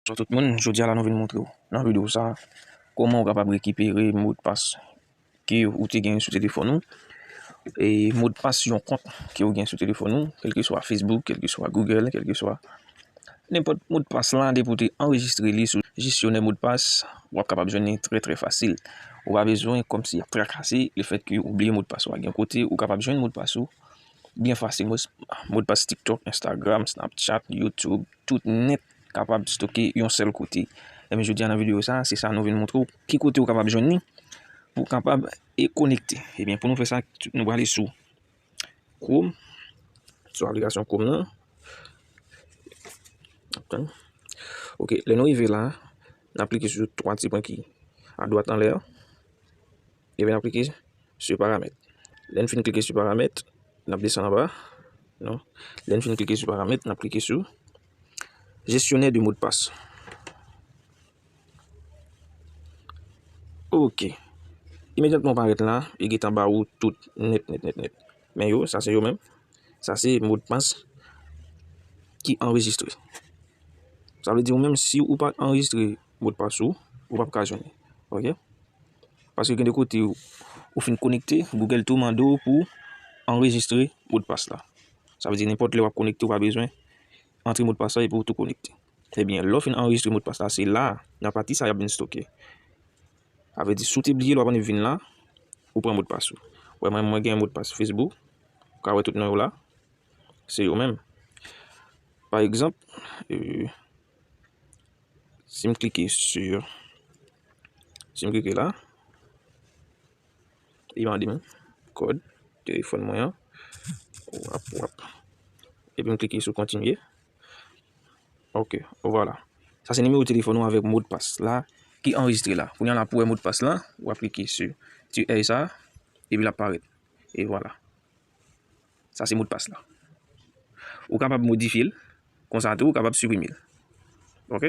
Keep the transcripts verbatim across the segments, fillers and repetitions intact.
Bonjou tout moun, jodi a la nou vin montre w nan videyo sa a kòman ou kapab rekipere modpas ke ou te gen sou telefòn ou. E modpas yon kont ke ou gen sou telefòn ou, kèlkeswa Facebook, kèlkeswa Google, kèlkeswa nenpòt modpas la, depi w te anrejistre li sou jesyonè modpas, w ap kapab jwenn li trè, trè fasil. Ou pa bezwen kòmsi ap trakase lefèt ke ou bliye modpas ou a. Gen kote ou kapab jwenn modpas ou byen fasil. Mod, modpas TikTok, Instagram, Snapchat, YouTube, tout nèt kapab stoke yon sèl kote. Ebyen, jodi a nan videyo sa, se sa nou vin montre w ki kote ou kapab jwenn li pou w kapab e konekte. Ebyen, pou nou fè sa, nou prale sou Chrome, sou aplikasyon Chrome nan. Ok, lè nou rive la, n ap klike sou twa ti pwen ki adwat anlè a. Ebyen, n ap klike sou paramèt. Lè n fin klike sou paramèt, n ap desann anba. Non. Lè n fin klike sou paramèt, n ap klike sou jesyonè de modpas. Ok. Imedyatman w parèt la, li gentan ba ou tout nèt, nèt, nèt, nèt. Men yo, sa se yo menm. Sa se modpas ki anrejistre. Sa vle di ou menm, si ou pa anrejistre modpas ou, ou p ap ka jwenn li. Ok? Paske gen de kote ou, ou fin konekte, Google tou mande w pou anrejistre modpas la. Sa vle di nenpòt lè w ap konekte, ou pa bezwen antre modpas la epi w tou konekte. Ebyen, lè w fin anrejistre modpas la, se la, nan pati sa y ap vin stoke. Sa vle di, si w te bliye l, w ap annik vin la, ou pran modpas ou. Wè, mwen, mwen gen modpas Facebook. Ou ka wè tout non yo la. Se yo menm. Pa egzanp, euh, si m klike sur, si m klike la, li mande m kòd telefòn mwen an. Wap, wap. Epi m klike sou kontinye. Ok, vwala. Sa se nimewo telefòn ou avèk modpas la ki anrejistre la. Kounye a la pou wè modpas la, w ap klike sou ti èy sa, epi l ap parèt. E vwala. Sa se modpas la. Ou kapab modifye l, konsa tou ou kapab siprime l. Ok?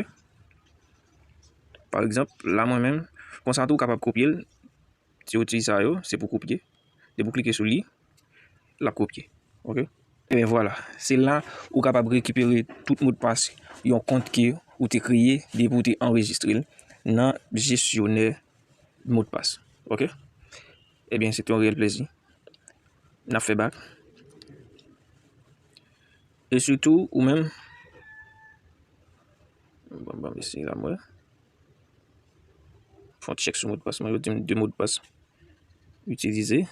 Pa egzanp, la mwen menm, konsa tou ou kapab kopye l, ti outi sa yo, se pou kopye. Depi w klike sou li, l ap kopye. Ok? Ebyen vwala, se la ou kapab rekipere tout modpas yon kont ke ou te kreye depi w te anrejistre l nan jesyonè modpas. Ok? Ebyen, se te yon reyèl plezi. N ap fè bak. E sitou, ou menm, bon, bon, mesye la, mwen. Fè yon tchèk sou modpas mwen, yo di m de modpas itilize.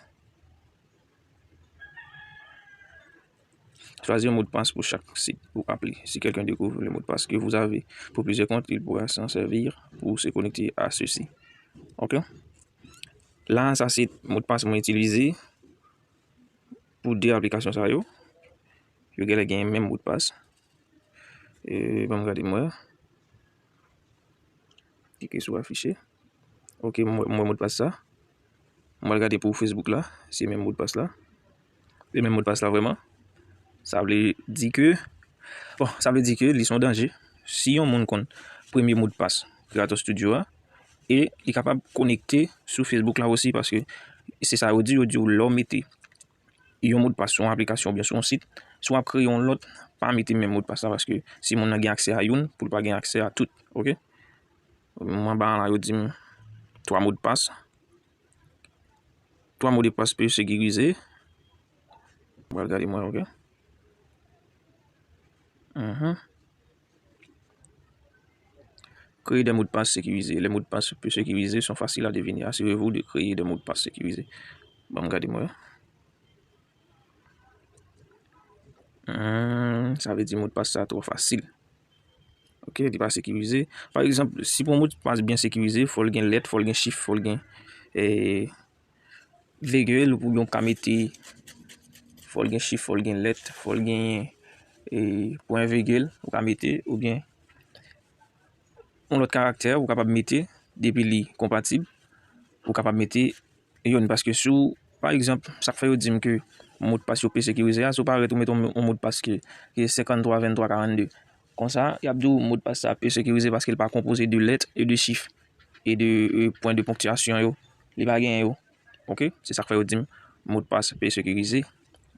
Choisir un mot de passe pour chaque site ou appli. Si quelqu'un découvre le mot de passe que vous avez pour plusieurs comptes, il pourra s'en servir pour se connecter à ceux-ci. Ok? La, sa se modpas mwen itilize pou de aplikasyon sa yo. Yo genlè gen menm modpas. E, ban m gade mwen. Klike sou afiche. Ok, mwen, mwen modpas sa. Mwen al gade pou Facebook la. Se menm modpas la. Se menm modpas la vrèman. Sa vle di ke, bon, sa vle di ke li se yon danje. Si yon moun konn premye modpas Creator Studio a, e li kapab konekte sou Facebook la osi, paske se sa yo di, yo di w lè w mete yon modpas sou yon aplikasyon oubyen sou yon sit, si w ap kreye yon lòt, pa mete menm modpas la, paske si moun nan gen aksè a youn, pou l pa gen aksè a tout, ok? Mwen anba la, yo di m twa modpas. Twa modpas pe sekirize. Mwen al gade mwen, ok? Mhm. Créer des mots de passe sécurisés. Les mots de passe peu sécurisés sont faciles à deviner. Assurez-vous de créer des mots de passe sécurisés. Ban m gade mwen. Hmm, sa vle di modpas sa twò fasil. Ok, li pa sekirize. Pa egzanp, si pou yon modpas byen sekirize, fò l gen lèt, fò l gen chif, fò l gen, eh, vigil, oubyen w ka mete, fò l gen chif, fò l gen lèt, fò l gen, eh, pwen vigil, ou ka mete, oubyen yon lòt karaktè, ou kapab mete, depi li konpatib, ou kapab mete youn, paske si w, pa egzanp, sa k fè yo di m ke modpas yo pe sekirize a, si w parèt ou mete yon, yon modpas ke, ke senkanntwa venntwa karannde. Konsa, y ap di w modpas sa pe sekirize paske l pa konpoze de lèt e de chif e de, e pwen de ponktiyasyon yo. Li pa genyen yo. Ok? Se sa k fè yo di m modpas pe sekirize.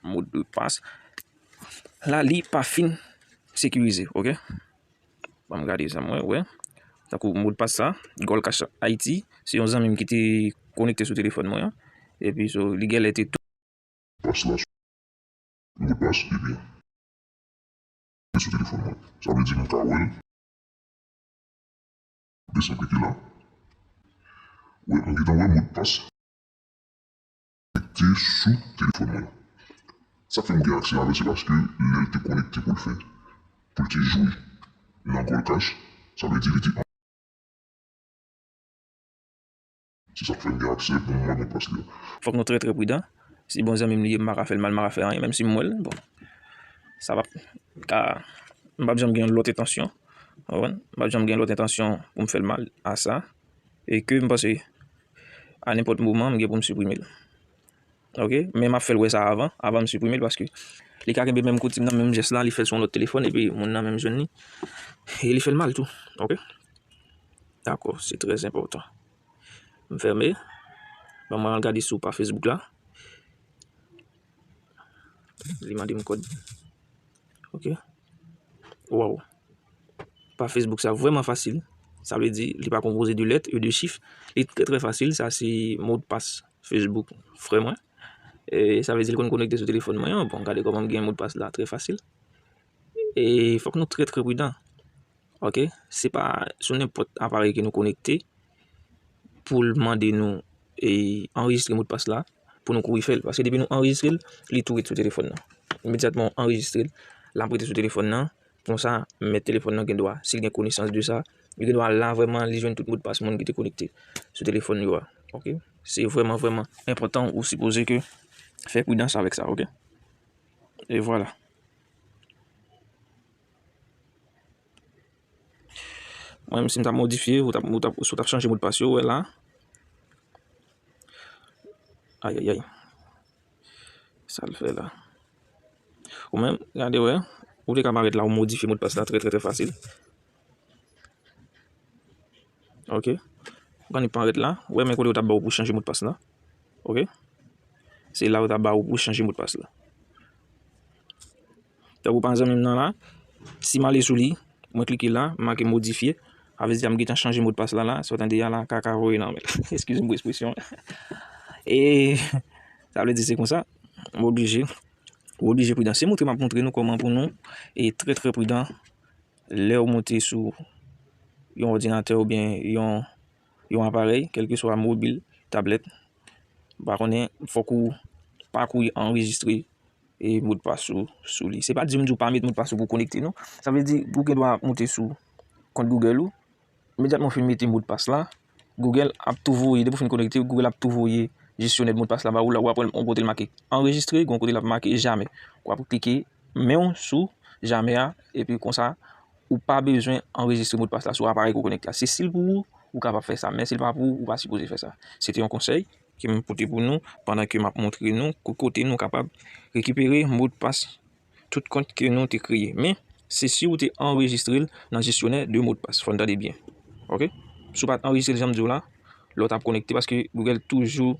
Modpas la, li pa fin sekirize. Ok? Ban m gade sa mwen, wè. Tankou modpas sa, Gold Cash Haiti, se yon zanmi m ki te konekte sou telefòn mwen an. Epi, so, li genlè te tou. Pas la sou modpas, epi sou telefòn mwen. Sa vle di m ka wè l. Desann klike la. Wè, m gentan wè modpas konekte sou telefòn mwen. Sa k fè m gen aksè avè l, se paske lè l te konekte pou l fè, pou l te jwe nan Gold Cash, sa vle di li te. Se sa k fè m gen aksè pou m wè modpas li an. Fòk nou trè, trè pridan. Si bon zanmi m li ye, m pa ka fè l mal, m pa ka fè anyen, menm si m wè l, bon, sa p ap ka, m p ap janm gen lòt entansyon. Ou konprann? M p ap janm gen lòt entansyon pou m fè l mal a sa. E ke m panse, a nenpòt moman, m gen pou m siprime l. Ok? Men m ap fè l wè sa avan, avan m siprime l, paske li ka kenbe menm koutim nan, menm jès la, li fè l sou yon lòt telefòn, epi moun nan menm jwenn li, e li fè l mal tou. Ok? Dakò, se trè enpòtan. M fèmen. Ban mwen al gade sou pa Facebook la. Li mande m kòd. Ok. Waw. Pa Facebook sa vrèman fasil. Sa vle di, li pa konpoze de lèt e de chif. Li trè, trè fasil. Sa se modpas Facebook frè mwen. E sa vle di, li konn konekte sou telefòn mwen an. Bon, gade kòman m gen modpas la trè fasil. E fòk nou trè, trè pridan. Ok? Se pa sou nenpòt aparèy ke nou konekte pou l mande nou e anrejistre modpas la pou nou kouri fè l. Paske depi nou anrejistre l, li tou ret sou telefòn nan. Imedyatman w anrejistre l, l ap rete sou telefòn nan. Konsa, mèt telefòn nan gen dwa, si l gen konesans de sa, li gen dwa la vrèman, li jwenn tout modpas moun ki te konekte sou telefòn yo a. Ok? Se vrèman, vrèman enpòtan, ou sipoze ke fè pridans avèk sa, ok? E vwala. Mwen menm si m t ap modifye, ou t ap, ou t ap, si w t ap chanje modpas yo, ou wè la. Ayayay. Sa l fè la. Ou menm, gade wè, ou te ka parèt la, ou modifye modpas la trè, trè, trè fasil. Ok. Ou ka ni parèt la, ou wè men kote yo t ap ba ou pou chanje modpas la. Ok. Se la yo t ap ba ou pou chanje modpas la. Tankou pa zanmi m nan la, si m ale sou li, mwen klike la, m make modifye, sa vle di a m gentan chanje modpas la la, sa w tande a la, kaka voye nan men l. Eskize m pou ekspresyon an. E sa vle di se konsa, m oblije, ou oblije pridan. Se montre m ap montre nou kòman pou nou e trè, trè pridan lè w monte sou yon òdinatè oubyen yon, yon aparèy, kèlkeswa mobil, tablèt, m pa konnen, fòk ou pa kouri anrejistre e modpas ou sou li. Se pa di m di w pa met modpas ou pou konekte, non. Sa vle di, ou gen dwa ap monte sou kont Google ou, imedyatman w fin mete modpas la, Google ap tou voye, depi w fin konekte, Google ap tou voye jesyonè de modpas la ba ou, la w ap wè yon kote l make anrejistre, gen yon kote l ap make jamè. W ap klike men w sou jamè a, epi konsa, ou pa bezwen anrejistre modpas la sou aparèy ke w konekte a. Se si l pou ou, ou kapab fè sa, men si l pa pou ou, ou pa sipoze fè sa. Se te yon konsèy ke m pote pou nou pandan ke m ap montre nou ki kote nou kapab rekipere modpas tout kont ke nou te kreye. Men, se si ou te anrejistre l nan jesyonè de modpas. Fò n tande byen. Ok? Si w pa t anrejistre l, jan m di w la, lè w t ap konekte, paske Google toujou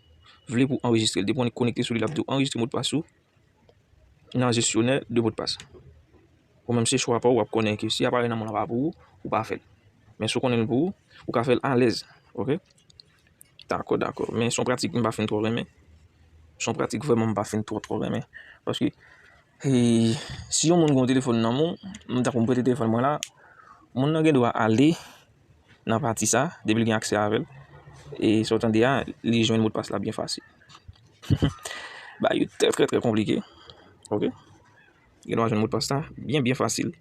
vle pou w anrejistre l. Depi w konekte sou li, l ap di w anrejistre modpas ou nan jesyonè de modpas. Ou menm se chwa pa w, w ap konnen ke si aparèy nan men w lan pa pou ou, ou pa fè l. Men si w konnen l pou ou, ou ka fè l alèz. Ok? Dakò, dakò. Men se yon pratik m pa fin twò renmen. Se yon pratik vrèman m pa fin twò, twò renmen. Paske, e, si yon moun gen yon telefòn nan men w, m ta pou m prete telefòn mwen la, moun nan gen dwa ale nan pati sa, depi l gen aksè avè l. E sa w tande a, li jwenn modpas la byen fasil. Bagay yo trè, trè, trè konplike. Ok? Gen dwa jwenn modpas la byen, byen fasil.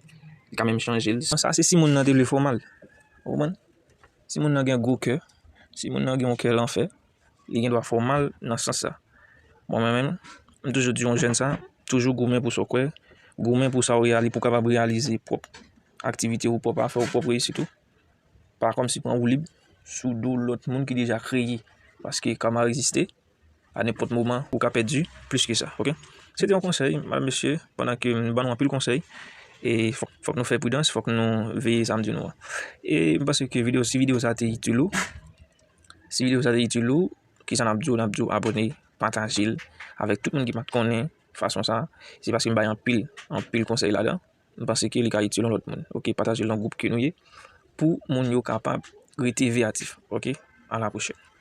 Li ka menm chanje l. Sa se si moun nan te vle fè w mal. Ou konprann? Si moun nan gen gwo kè, si moun nan gen yon kè lanfè, li gen dwa fè w mal nan sans sa. Bon, mwen menm, m toujou di yon jèn sa, toujou goumen pou sa w kwè, goumen pou sa w reyali-, pou w kapab reyalize pwòp aktivite w, pwòp afè w, pwòp reyisit ou. Pa kòmsi pran woulib sou do lòt moun ki deja kreye. Paske kama egziste, a nenpòt moman, ou ka pèdi plis ke sa, ok? Se te yon konsèy, madam, mesye, pandan ke m ban nou anpil konsèy, e fòk, fòk nou fè pridans, fòk nou veye sa m di nou an. E m panse ke videyo, si videyo sa te itil ou, si videyo sa te itil ou, kisa n ap di w? N ap di w abòne, pataje l avèk tout moun ki pa t konnen fason sa. Se paske m bay anpil, anpil konsèy ladan. M panse ke li ka itil yon lòt moun. Ok, pataje l nan gwoup ke nou ye pou moun yo kapab rete veyatif. Ok, a la pwochèn.